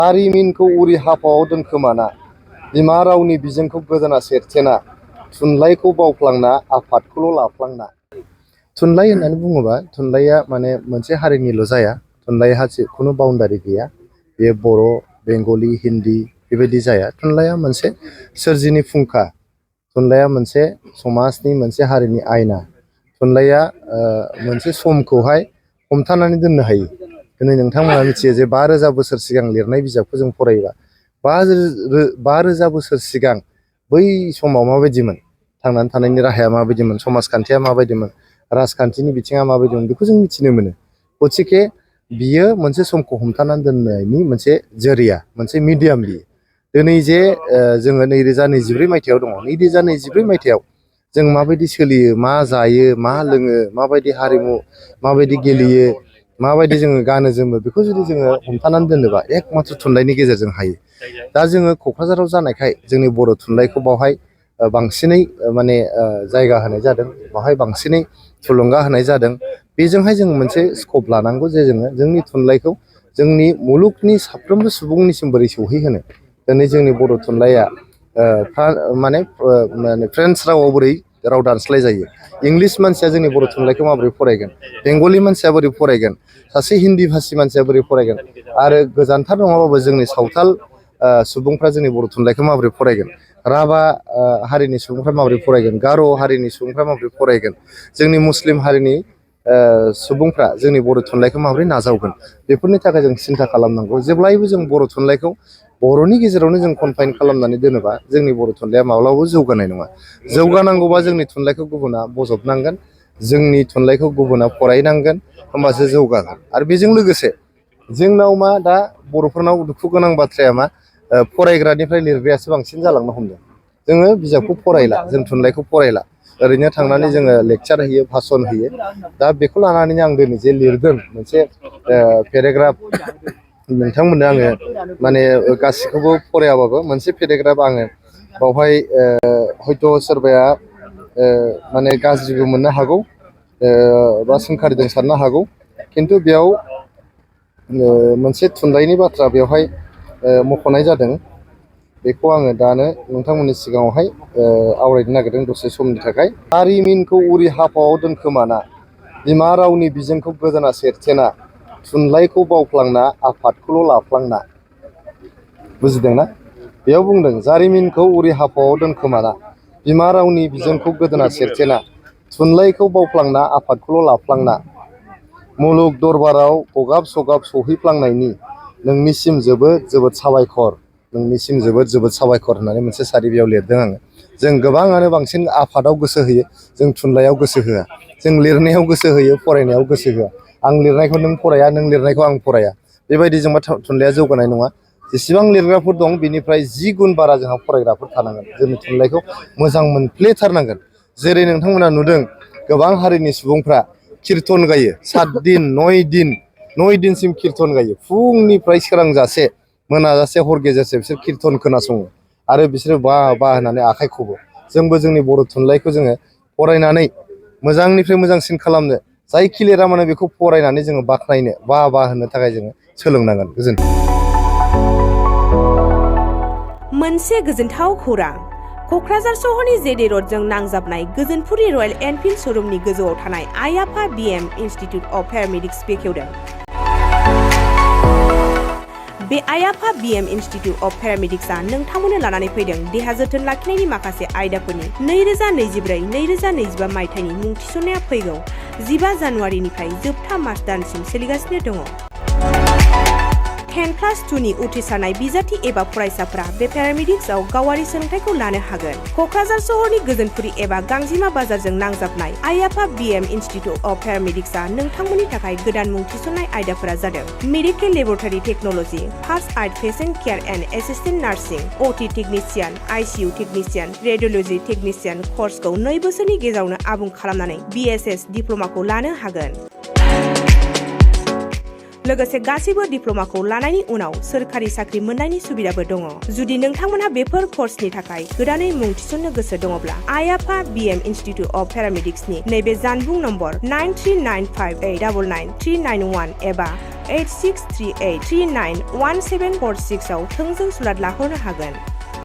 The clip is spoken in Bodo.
जारिमिनखौ उरि हाफावाव दोनखोमाना बिमा रावनि बिजोंखौ गोदोना सेरथेना थुनलाइखौ बावफ्लांना आफादखौल' लाफ्लांना। थुनलाइ होननानै बुङोबा थुनलाइया माने मोनसे हारिनिल' जाया। थुनलाइहा खुनु बाउन्डारि गैया। बेयो बर', बेंगलि, हिन्दी बेबायदि जाया। थुनलाइया मोनसे सोरजिनि फुंखा। थुनलाइया मोनसे समाजनि मोनसे हारिनि आयना। थुनलाइया मोनसे समखौहाय हमथानानै दोननो हायो। दिनै नोंथांमोना मिथियो जे 5000 बोसोर सिगां लिरनाय बिजाबखौ जों फरायोबा 5000 बोसोर सिगां बै समाव माबायदिमोन, थांनानै थानायनि राहाया माबायदिमोन, समाजखान्थिया माबायदिमोन, राजखान्थिनि बिथिङा माबायदिमोन बेखौ जों मिथिनो मोनो। गथिखे बियो मोनसे समखौ हमथानानै दोननायनि मोनसे जरिया, मोनसे मिडियाम बियो। दिनै जे जोङो 2024 मायथाइयाव दङ। 2024 मायथाइयाव जों माबायदि सोलियो, मा जायो, मा लोङो, माबायदि हारिमु, माबायदि गेलेयो, माबायदि जोङो गानो जोमो, बेखौ जुदि जोङो हमथानानै दोनोबा एकमात्र थुनलाइनि गेजेरजों हायो। दा जोङो क'क्राझाराव जानायखाय जोंनि बर' थुनलाइखौ बावहाय बांसिनै माने जायगा होनाय जादों, बावहाय बांसिनै थुलुंगा होनाय जादों। बेजोंहाय जों मोनसे स्कप लानांगौ जे जोङो जोंनि थुनलाइखौ जोंनि मुलुगनि साफ्रोमबो सुबुंनिसिम बोरै सौहैहोनो। दिनै जोंनि बर' थुनलाइया माने फ्रेन्स रावाव बोरै राव दानस्लाय जायो, इंलिस मानसिया जोंनि बर' थुनलाइखौ माबोरै फरायगोन, बेंगलि मानसिया बोरै फरायगोन, सासे हिन्दी भाषी मानसिया बोरै फरायगोन, आरो गोजानथार नङाबाबो जोंनि सावथाल सुबुंफ्रा जोंनि बर' थुनलाइखौ माबोरै फरायगोन, राभा हारिनि सुबुंफ्रा माबोरै फरायगोन, गार' हारिनि सुबुंफ्रा माबोरै फरायगोन, जोंनि मुस्लिम हारिनि सुबुंफ्रा जोंनि बर' थुनलाइखौ माबोरै नाजावगोन, बेफोरनि थाखाय जों सिन्था खालामनांगौ। जेब्लायबो जों बर' थुनलाइखौ बर'नि गेजेरावनो जों कनफाइन खालामनानै दोनोबा जोंनि बर' थुनलाइया माब्लाबाबो जौगानाय नङा। जौगानांगौबा जोंनि थुनलाइखौ गुबुना बजबनांगोन, जोंनि थुनलाइखौ गुबुना फरायनांगोन, होमबासो जौगागोन। आरो बेजों लोगोसे जोंनाव मा दा बर'फोरनाव दुखु गोनां बाथ्राया मा, फरायग्रानिफ्राय लिरग्रायासो बांसिन जालांनो हमदों। जोङो बिजाबखौ फरायला, जों थुनलाइखौ फरायला, ओरैनो थांनानै जोङो लेक्सार होयो, भाषन होयो। दा बेखौ लानानैनो आं दिनै जे लिरदों मोनसे पेराग्राफ, नोंथांमोननो आङो माने गासिखौबो फरायाबाबो मोनसे पेराग्राफ आङो बावहाय हयथ' सोरबाया माने गाज्रिबो मोननो हागौ बा सोंखारिदों साननो हागौ, खिन्थु बेयाव मोनसे थुनलाइनि बाथ्रा बेवहाय मख'नाय जादों। बेखौ आङो दानो नोंथांमोननि सिगाङावहाय आवरायनो नागिरदों दसे समनि थाखाय। जारिमिनखौ उरि हाफावाव दोनखोमाना बिमा रावनि बिजोंखौ गोदोना सेरथेना थुनलाइखौ बावफ्लांना आफादखौल' लाफ्लांना। बुजिदोंना? बेयाव बुंदों जारिमिनखौ उरि हाफावाव दोनखोमाना बिमा रावनि बिजोंखौ गोदोना सेरथेना थुनलाइखौ बावफ्लांना आफादखौल' लाफ्लांना मुलुग दरबाराव गगाब सगाब सौहैफ्लांनायनि नोंनिसिम जोबोद जोबोद साबायखर, नोंनिसिम जोबोद जोबोद साबायखर होननानै मोनसे सारि बेयाव लिरदों आङो। जों गोबाङानो बांसिन आफादाव गोसो होयो, जों थुनलाइयाव गोसो होआ। जों लिरनायाव गोसो होयो, फरायनायाव गोसो होआ। आं लिरनायखौ नों फराया, नों लिरनायखौ आं फराया, बेबायदिजोंबा थुनलाइया जौगानाय नङा। जेसेबां लिरग्राफोर दं बेनिफ्राय 10 गुन बारा जोंहा फरायग्राफोर थानांगोन। जोंनि थुनलाइखौ मोजां मोनफ्लेथारनांगोन। जेरै नोंथांमोना नुदों गोबां हारिनि सुबुंफ्रा कीर्तन गायो, 7 दिन 9 दिनसिम कीर्तन गायो। फुंनिफ्राय सोरांजासे मोनाजासे हर गेजेरसे बिसोर कीर्तन खोनासङो आरो बिसोरो बा बा होननानै आखाइ खबो। जोंबो जोंनि बर' थुनलाइखौ जोङो फरायनानै मोजांनिफ्राय मोजांसिन खालामनो, जायखि लिरा मानो बेखौ फरायनानै जोङो बाख्नायनो, बा बा होननो थाखाय जोङो सोलोंनांगोन। गोजोन्थों। मोनसे गोजोनथाव खौरां। क'क्राझार सहरनि जेडे रडजों नांजाबनाय गोजोनपुरि रयेल एनफिल्ड श'रुमनि गोजौआव थानाय आइ आफा बिएम इनस्टिट्युट अफ पेरामेडिक्स बेखेवदों। बे आइ आफा बिएम इनस्टिट्युट अफ पेरामेडिक्सआ नोंथांमोननो लानानै फैदों देहा जोथोन लाखिनायनि माखासे आयदाफोरनि 2024-2025 मायथाइनि मुं थिसननाया फैगौ 15 जानुवारिनिफ्राय जोबथा मार्च दानसिम सोलिगासिनो दङ। 10+2नि उथ्रिसारनाय बिजाथि एबा फरायसाफोरा बे पेरामेडिक्सआव गावारि सोलोंथाइखौ लानो हागोन। क'क्राझार सहरनि गोजोनपुरि एबा गांजिमा बाजारजों नांजाबनाय आइ आफा बिएम इनस्टिट्युट अफ पेरामेडिक्सआ नोंथांमोननि थाखाय गोदान मुं थिसननाय आयदाफोरा जादों medical laboratory technology, first aid patient care and assistant nursing, OT technician, ICU technician, radiology technician कर्सखौ 2 बोसोरनि गेजेरावनो आबुं खालामनानै बिएसएस डिप्ल'माखौ लानो हागोन। लोगोसे गासैबो डिप्ल'माखौ लानायनि उनाव सोरखारि साख्रि मोननायनि सुबिदाबो दङ। जुदि नोंथांमोनहा बेफोर कर्सनि थाखाय गोदानै मुं थिसननो गोसो दङब्ला आइ आफा बिएम इनस्टिट्युट अफ पेरामेडिक्सनि नैबे जानबुं नम्बर 9395899391 एबा 8638391746 आव थोंजों सुलाद लाहरनो हागोन।